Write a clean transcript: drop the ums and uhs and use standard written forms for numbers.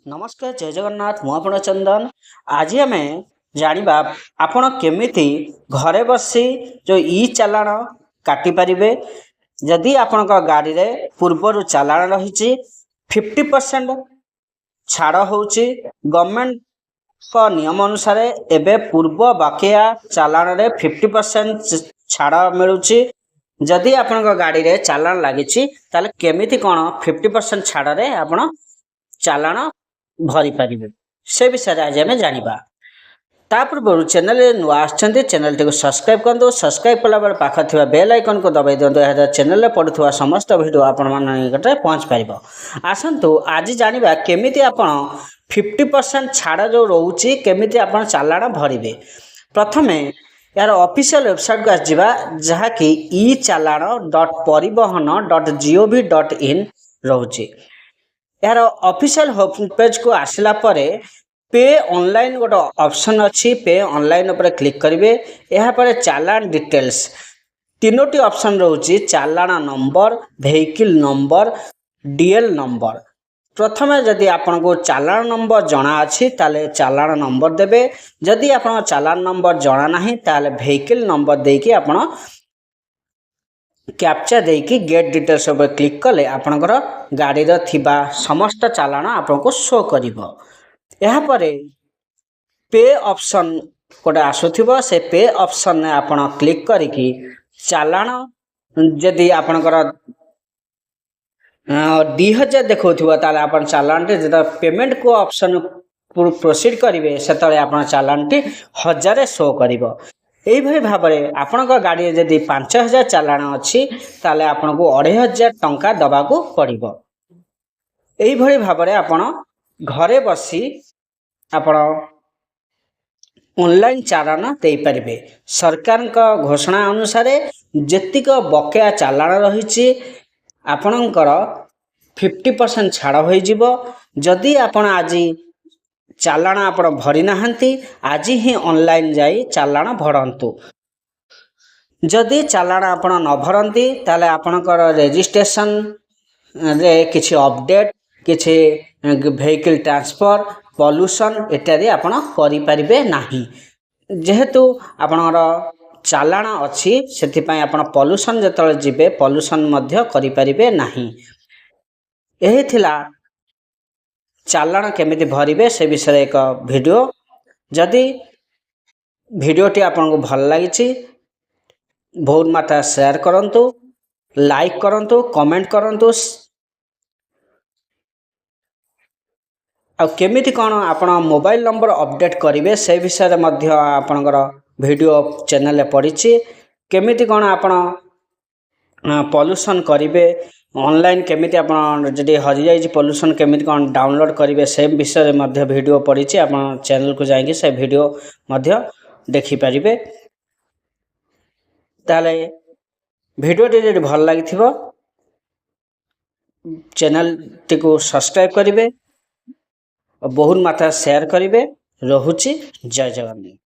ନମସ୍କାର, ଜୟ ଜଗନ୍ନାଥ। ମୁଁ ଆପଣ ଚନ୍ଦନ। ଆଜି ଆମେ ଜାଣିବା ଆପଣ କେମିତି ଘରେ ବସି ଯେଉଁ ଇ ଚାଲାଣ କାଟିପାରିବେ। ଯଦି ଆପଣଙ୍କ ଗାଡ଼ିରେ ପୂର୍ବରୁ ଚାଲାଣ ରହିଛି, 50% ଛାଡ଼ ହେଉଛି। ଗଭର୍ଣ୍ଣମେଣ୍ଟଙ୍କ ନିୟମ ଅନୁସାରେ ଏବେ ପୂର୍ବ ବକେୟା ଚାଲାଣରେ 50% ଛାଡ଼ ମିଳୁଛି। ଯଦି ଆପଣଙ୍କ ଗାଡ଼ିରେ ଚାଲାଣ ଲାଗିଛି, ତାହେଲେ କେମିତି କ'ଣ 50% ଛାଡ଼ରେ ଆପଣ ଚାଲାଣ ଭରିପାରିବେ, ସେ ବିଷୟରେ ଆଜି ଆମେ ଜାଣିବା। ତା ପୂର୍ବରୁ ଚ୍ୟାନେଲରେ ନୂଆ ଆସିଛନ୍ତି, ଚ୍ୟାନେଲଟିକୁ ସବସ୍କ୍ରାଇବ୍ କରନ୍ତୁ। ସବସ୍କ୍ରାଇବ୍ କଲା ପରେ ପାଖରେ ଥିବା ବେଲ୍ ଆଇକନ୍କୁ ଦବାଇ ଦିଅନ୍ତୁ। ଏହାଦ୍ୱାରା ଚ୍ୟାନେଲରେ ପଡ଼ୁଥିବା ସମସ୍ତ ଭିଡ଼ିଓ ଆପଣମାନଙ୍କ ନିକଟରେ ପହଞ୍ଚି ପାରିବ। ଆସନ୍ତୁ, ଆଜି ଜାଣିବା କେମିତି ଆପଣ 50% ଛାଡ଼ ଯେଉଁ ରହୁଛି, କେମିତି ଆପଣ ଚାଲାଣ ଭରିବେ। ପ୍ରଥମେ ଏହାର ଅଫିସିଆଲ ୱେବସାଇଟ୍କୁ ଆସିଯିବା, ଯାହାକି echallan.paribahan.gov.in ରହୁଛି। ଏହାର ଅଫିସିଆଲ ହୋମ୍ ପେଜ୍କୁ ଆସିଲା ପରେ ପେ ଅନଲାଇନ୍ ଗୋଟେ ଅପସନ୍ ଅଛି। ପେ ଅନଲାଇନ୍ ଉପରେ କ୍ଲିକ୍ କରିବେ। ଏହାପରେ ଚାଲାଣ ଡିଟେଲ୍ସ ତିନୋଟି ଅପସନ୍ ରହୁଛି: ଚାଲାଣ number, vehicle number, DL number. ପ୍ରଥମେ ଯଦି ଆପଣଙ୍କୁ ଚାଲାଣ ନମ୍ବର ଜଣା ଅଛି, ତାହେଲେ ଚାଲାଣ ନମ୍ବର ଦେବେ। ଯଦି ଆପଣଙ୍କ ଚାଲାଣ ନମ୍ବର ଜଣା ନାହିଁ, ତାହେଲେ ଭେହିକିଲ୍ ନମ୍ବର ଦେଇକି ଆପଣ କ୍ୟାପଚା ଦେଇକି ଗେଟ୍ ଡିଟେଲ୍ସ ଉପରେ କ୍ଲିକ୍ କଲେ ଆପଣଙ୍କର ଗାଡ଼ିର ଥିବା ସମସ୍ତ ଚାଲାଣ ଆପଣଙ୍କୁ ଶୋ କରିବ। ଏହାପରେ ପେ ଅପସନ୍ ଗୋଟେ ଆସୁଥିବ। ସେ ପେ ଅପସନ୍ରେ ଆପଣ କ୍ଲିକ୍ କରିକି ଚାଲାଣ ଯଦି ଆପଣଙ୍କର 2000 ଦେଖାଉଥିବ, ତାହେଲେ ଆପଣ ଚାଲାଣଟି ଯେତେବେଳେ ପେମେଣ୍ଟକୁ ଅପସନ୍ ପ୍ରୋସିଡ଼ କରିବେ, ସେତେବେଳେ ଆପଣ ଚାଲାଣଟି 1000 ଶୋ କରିବ। ଏଇଭଳି ଭାବରେ ଆପଣଙ୍କ ଗାଡ଼ିରେ ଯଦି 5000 ଚାଲାଣ ଅଛି, ତାହେଲେ ଆପଣଙ୍କୁ 2500 ଟଙ୍କା ଦେବାକୁ ପଡ଼ିବ। ଏଇଭଳି ଭାବରେ ଆପଣ ଘରେ ବସି ଆପଣ ଅନଲାଇନ୍ ଚାଲାଣ ଦେଇପାରିବେ। ସରକାରଙ୍କ ଘୋଷଣା ଅନୁସାରେ ଯେତିକ ବକେୟା ଚାଲାଣ ରହିଛି, ଆପଣଙ୍କର 50% ଛାଡ଼ ହୋଇଯିବ। ଯଦି ଆପଣ ଆଜି ଚାଲାଣ ଆପଣ ଭରି ନାହାନ୍ତି, ଆଜି ହିଁ ଅନଲାଇନ୍ ଯାଇ ଚାଲାଣ ଭରନ୍ତୁ। ଯଦି ଚାଲାଣ ଆପଣ ନ ଭରନ୍ତି, ତାହେଲେ ଆପଣଙ୍କର ରେଜିଷ୍ଟ୍ରେସନରେ କିଛି ଅପଡ଼େଟ୍, କିଛି ଭେହିକିଲ୍ ଟ୍ରାନ୍ସଫର୍, ପଲ୍ୟୁସନ୍ ଇତ୍ୟାଦି ଆପଣ କରିପାରିବେ ନାହିଁ। ଯେହେତୁ ଆପଣଙ୍କର ଚାଲାଣ ଅଛି, ସେଥିପାଇଁ ଆପଣ ପଲ୍ୟୁସନ୍ ଯେତେବେଳେ ଯିବେ, ପଲ୍ୟୁସନ୍ ମଧ୍ୟ କରିପାରିବେ ନାହିଁ। ଏହି ଥିଲା ଚାଲାଣ କେମିତି ଭରିବେ ସେ ବିଷୟରେ ଏକ ଭିଡ଼ିଓ। ଯଦି ଭିଡ଼ିଓଟି ଆପଣଙ୍କୁ ଭଲ ଲାଗିଛି, ବହୁତ ମାତ୍ରା ସେୟାର କରନ୍ତୁ, ଲାଇକ୍ କରନ୍ତୁ, କମେଣ୍ଟ କରନ୍ତୁ। ଆଉ କେମିତି କ'ଣ ଆପଣ ମୋବାଇଲ ନମ୍ବର ଅପଡ଼େଟ୍ କରିବେ, ସେ ବିଷୟରେ ମଧ୍ୟ ଆପଣଙ୍କର ଭିଡ଼ିଓ ଚ୍ୟାନେଲରେ ପଡ଼ିଛି। କେମିତି କ'ଣ ଆପଣ ପଲ୍ୟୁସନ୍ କରିବେ ଅନଲାଇନ୍, କେମିତି ଆପଣ ଯଦି ହଜିଯାଇଛି ପଲ୍ୟୁସନ୍, କେମିତି କ'ଣ ଡାଉନଲୋଡ଼୍ କରିବେ, ସେ ବିଷୟରେ ମଧ୍ୟ ଭିଡ଼ିଓ ପଡ଼ିଛି। ଆପଣ ଚ୍ୟାନେଲକୁ ଯାଇକି ସେ ଭିଡ଼ିଓ ମଧ୍ୟ ଦେଖିପାରିବେ। ତାହେଲେ ଭିଡ଼ିଓଟି ଯଦି ଭଲ ଲାଗିଥିବ, ଚ୍ୟାନେଲଟିକୁ ସବସ୍କ୍ରାଇବ୍ କରିବେ, ବହୁତ ମାତ୍ରାରେ ସେୟାର କରିବେ। ରହୁଛି, ଜୟ ଜଗନ୍ନାଥ।